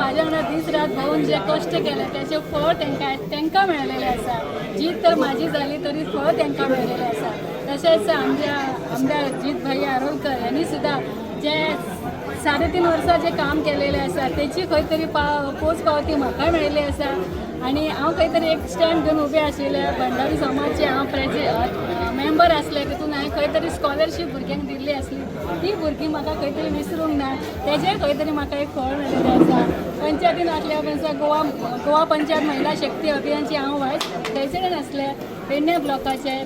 म्हाज्या वांगडा दीस रात भोंवून जे कश्ट केले तेचे फळ तांकां तांकां मेळलेलें आसा. जीत तर म्हाजी जाली तरी फळ तांकां मेळलेलें आसा. तशेंच आमच्या आमदार जीत भाई आरोलकर यांनी सुद्दां जे 3.5 वर्सां जे काम केलेलें आसा, तेची खंय तरी पोच पावती म्हाका मेळिल्ली आसा. आनी हांव खंय तरी एक स्टँड घेवन उबें आशिल्लें. भंडारी समाजचे हांव मेंबर आसलें, तितून हांवें खंय तरी स्कॉलरशीप भुरग्यांक दिल्ली आसली. ती भुरगीं म्हाका खंय तरी विसरूंक ना, तेजेर खंय तरी म्हाका एक फळ मेळिल्लें आसा. पंचायतीन आसल्या उपरांत गोवा गोवा पंचायत महिला शक्ती अभियानची हांव वायस प्रेसिडेंट आसलें पेडणे ब्लॉकाचे.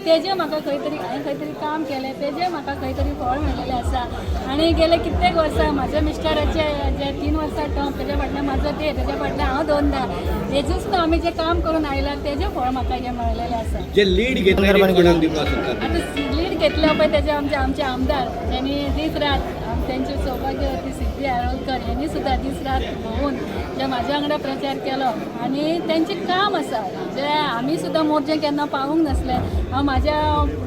तेजें म्हाका खंय तरी हांवें खंय तरी काम केलें, तेजें म्हाका खंय तरी फळ मेळिल्लें आसा. आनी गेले कित्येक वर्सां म्हाज्या मिस्टराचे जे 3 वर्सां टर्म, तेज्या फाटल्यान म्हाजो ते तेज्या फाटल्यान हांव दोनदा, हेजूच आमी जें काम करून आयला, तेजें फळ म्हाका हें मेळिल्लें आसा. जे लीड घेतले, कोणाक दिवपाक सोदतात? आतां लीड घेतल्या पळय, तेजे आमचे आमचे आमदार ज्यांनी दीस रात, त्यांचे सौभाग्यवती सिद्धी आरोलकर यांनी सुद्दां दीस रात भोंवून जे म्हाज्या वांगडा प्रचार केलो आनी तेंचें काम आसा जे आमी सुद्दां मोर्चे केन्ना पावूंक नासले. हांव म्हाज्या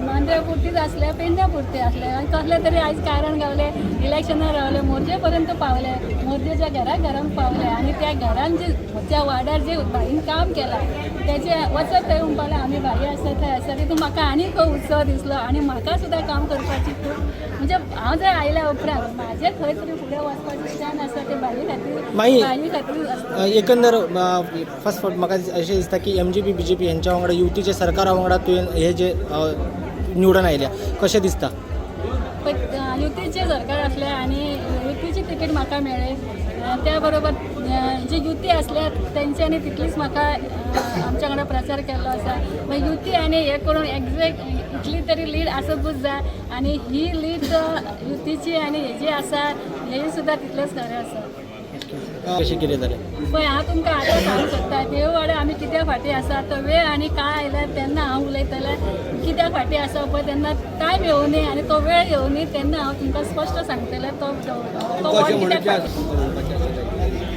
मांद्र्या पुरतीच आसलें, पेडण्या पुरती आसलें आनी कसलें तरी आयज कारण गावलें, इलेक्शनाक रावलें, मोर्जे पर्यंत पावले, मोर्जेच्या घरा घरान पावले आनी त्या घरान जे त्या वाड्यार जे भाईन काम केलां, तेजे वचत थंय म्हणपाक आमी भाई आसा, थंय आसा. तितून म्हाका आनी खूब उत्सव दिसलो आनी म्हाका सुद्दां काम करपाची खूब, म्हणजे हांव जर आयल्या उपरांत म्हाजें खंय तरी फुडें वचपाचें स्टँड आसा, ते भाई खातीर. माई भाई खातीर आसता. एकंदर फर्स्ट फावट म्हाका अशें दिसता की एमजीपी बीजेपी हेंच्या वांगडा युतीचे सरकारा वांगडा तुवें हे जे निवडून आयल्या, कशें दिसता? पण युतीचें सरकार आसलें आनी युतीची तिकीट म्हाका मेळ्ळी. त्या बरोबर जी युती आसल्या तेंच्यांनी तितलीच म्हाका आमच्या कडेन प्रचार केल्लो आसा. मागीर युती आनी हे करून एग्जॅक्ट इतली तरी लीड आसतूच जाय आनी ही लीड युतीची आनी हेजी आसा, हें सुद्दां तितलेंच खरें आसा. कशें कितें जालें? पळय, हांव तुमकां आतां सांगूंक सोदता, देववाडे आमी कित्याक फाटीं आसा, तो वेळ आनी काळ आयल्यार तेन्ना हांव उलयतलें. कित्याक फाटीं आसा पळय, तेन्ना टायम येवनी आनी तो वेळ येवनी, तेन्ना हांव तुमकां स्पश्ट सांगतलें तो तो तो अशें वॉर्ड कित्याक म्हणचे फाटीं. म्हणपाचें आसा.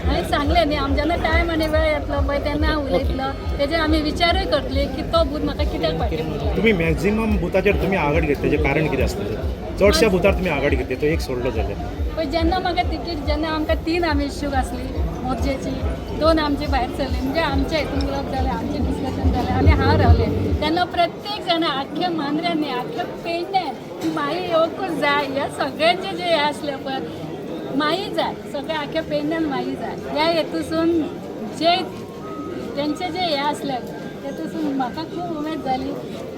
हांवें सांगलें न्ही, आम जेन्ना टायम आनी वेळ येतलो पळय, तेन्ना हांव उलयतलो. तेजेर आमी विचारूय करतली की तो बूथ म्हाका कित्याक फाटीं उरला. तुम्ही मॅक्झिमम बुथाचेर तुम्ही आघाड घेतल्याचें कारण कितें आसतलें? चडश्या बुथार तुमी आघाड घेतली, तो एक सोडलो जाल्यार. पळय, जेन्ना म्हाका तिकीट, जेन्ना आमकां तीन आमी इश्यूक आसली मोर्जेची, दोन आमची भायर सरली, म्हणजे आमच्या हितून उलोवप जालें, आमचें डिस्कशन जालें आनी हांव रावलें, तेन्ना प्रत्येक जाणा आख्ख्या मांद्र्यांनी, आख्ख्या पेडण्यान की माई येवकूच जाय. ह्या सगळ्यांचें जें हें आसलें पळय, माई जाय, सगळ्या आख्ख्या पेडण्यान माई जाय, ह्या हेतूसून जे तेंचे जे हे आसले, तेतूसून म्हाका खूब उमेद जाली.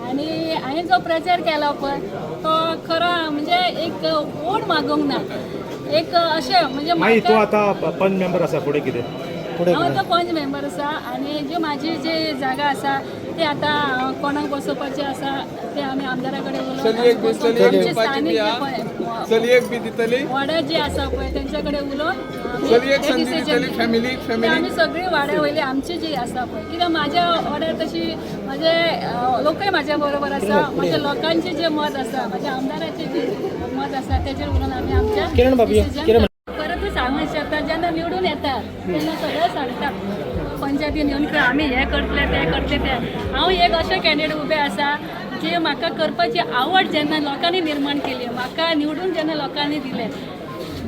आनी हांवें जो प्रचार केलो पळय, तो खरो म्हणजे एक वोट मागूंक ना, एक अशें म्हणजे मागीर तूं म्हाका आतां पंच मेंबर आसा, फुडें कितें? फुडें हांव आतां पंच मेंबर आसा आनी जी म्हाजी जी जागा आसा ती आतां कोणाक बसोवपाची आसा, ते आमी आमदारा कडेन चलयेक बी उलोवन, चलयेक आमचे दिवपाची स्थानीक बी जे आहा. पळय चलयेक बी दितली? वाड्यार जे आसा पळय, तेंच्या कडेन उलोवन आमी चलयेक ते संदी decision दितली? घेतले. फॅमिलीक? ते फॅमिलीक? आमी सगळी वाड्या वयली आमची जी आसा पळय, कित्याक म्हाज्या वाड्यार तशी म्हजे लोकय म्हाज्या बरोबर आसा. म्हज्या लोकांचें जें मत आसा, म्हाज्या आमदाराचें जें मत आसा, तेजेर उलोवन आमी आमच्या किरण बाबी, decision किरण. परतूय सांगूंक शकता, जेन्ना निवडून येतात तेन्ना सगळें सांगता पंचायतीन येवन की आमी हें करतले, तें करतले. तें हांव एक अशें कॅन्डिडेट उबें आसा जे म्हाका करपाची आवड जेन्ना लोकांनी निर्माण केली, म्हाका निवडून जेन्ना लोकांनी दिलें,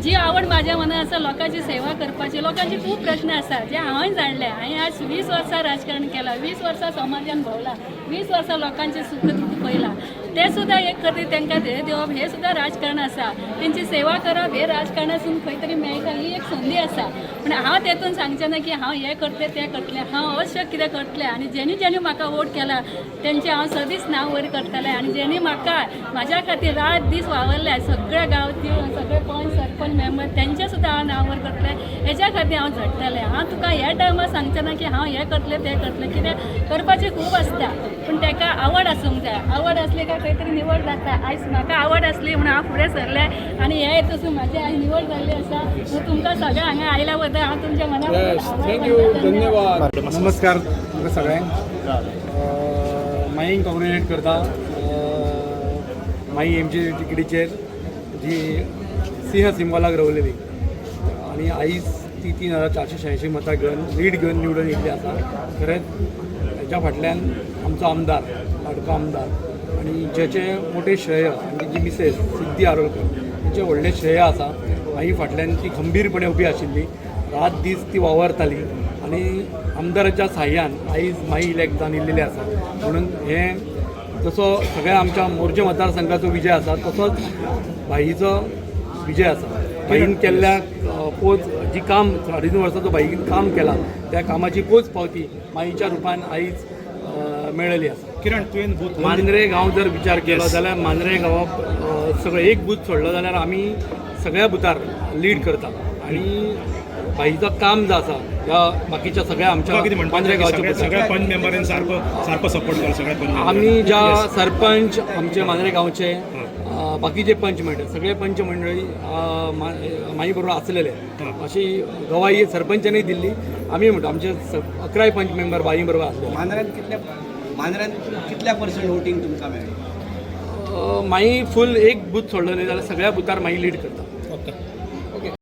जी आवड म्हाज्या मनात आसा लोकांची सेवा करपाची. लोकांचे खूब प्रश्न आसा जे हांवें जाणले. हांवें आज 20 वर्सां राजकारण केलां, 20 वर्सां समाजान भोंवला, 20 वर्सां लोकांचें सुख दुख्ख पळयलां. ते सुद्दां एक खातीर तांकां धैर्य दिवप हें सुद्दां राजकारण आसा. तेंची सेवा करप हें राजकारणासून खंय तरी मेळटा, ही एक संदी आसा. पूण हांव तेतून सांगचें ना की हांव हें करतलें, तें करतलें. हांव अवश्य कितें करतलें आनी जेणी जेणी म्हाका वोट केला, तेंचें हांव सदींच नांव वयर करतलें. आनी जेणी म्हाका म्हाज्या खातीर रात दीस वावरले, सगळे गांवची सगळे पंच, सरपंच, मेंबर, तेंचें सुद्दां हांव नांव वयर करतलें. हेज्या खातीर हांव झडटलें. हांव तुका ह्या टायमार सांगचें ना की हांव हें करतलें, तें करतलें. कित्याक करपाचें खूब आसता, पूण ताका आवड आसूंक जाय. आवड आसली काय खंय तरी निवड जाता. आयज म्हाका आवड आसली म्हणून हांव फुडें सरलें आनी हे हितून म्हाजी आयज निवड जाल्ली आसा. सो तुमकां सगळ्या हांगा आयल्या बद्दल हांव तुमच्या मना thank you, धन्यवाद. नमस्कार तुमकां सगळ्यांक. माईक कॉंग्रेच्युलेट करता. माई एमजी तिकेटीचेर जी सिंह सिंबलाक रवलेली आनी आयज ती 3486 मतां घेवन, लीड घेवन निवडून येयल्ली आसा. खरेंच हेच्या फाटल्यान आमचो आमदार, लाडको आमदार आनी जेचे मोठे श्रेय आनी तेजी मिसेस सिद्धी आरोलकर हेंचें व्हडलें श्रेय आसा. माई फाटल्यान ती खंबीरपणे उबी आशिल्ली. रात दीस ती वावरताली आनी आमदाराच्या साह्यान आयज माई इलेक्ट जावन येयल्लेली आसा. म्हणून हें जसो सगळ्या आमच्या मोरजे मतदारसंघाचो विजय आसा तसोच भाईचो विजय आसा. भाईन केल्ल्या पोच जी काम 2.5 वर्साचो भाईन काम केला त्या कामाची पोच पावती माईच्या रुपान आयज मेळ्ळेली आसा. किरण, तुवें बूथ मांद्रे गांव जर विचार केलो Yes. जाल्यार मांद्रे गांवाक सगळें एक बूथ सोडलो जाल्यार आमी सगळ्या बुथार लीड करता आनी भाईचो काम जो आसा ह्या बाकीच्या सगळ्या तुका आमच्या कितें म्हणटा मांद्रे गांवच्या सगळ्या बुथार सगळ्या पंच मेंबरांनी सारको सारको सपोर्ट केलो सगळ्या पंच आमी ज्या सरपंच आमचे मांद्रे गांवचे बाकीचे पंच मंडळ सगळे पंच मंडळी माई बरोबर आसलेले अशी गवाही सरपंचांनी दिल्ली. आमी म्हणटा आमचे 11 पंच मेंबर बाई बरोबर आसलेले. मांद्र्यांत कितल्या पर्संट वोटींग तुमकां मेळ्ळें? माई फूल एक बूथ सोडलो न्ही जाल्यार सगळ्या बुथार माई लीड करता. ओके.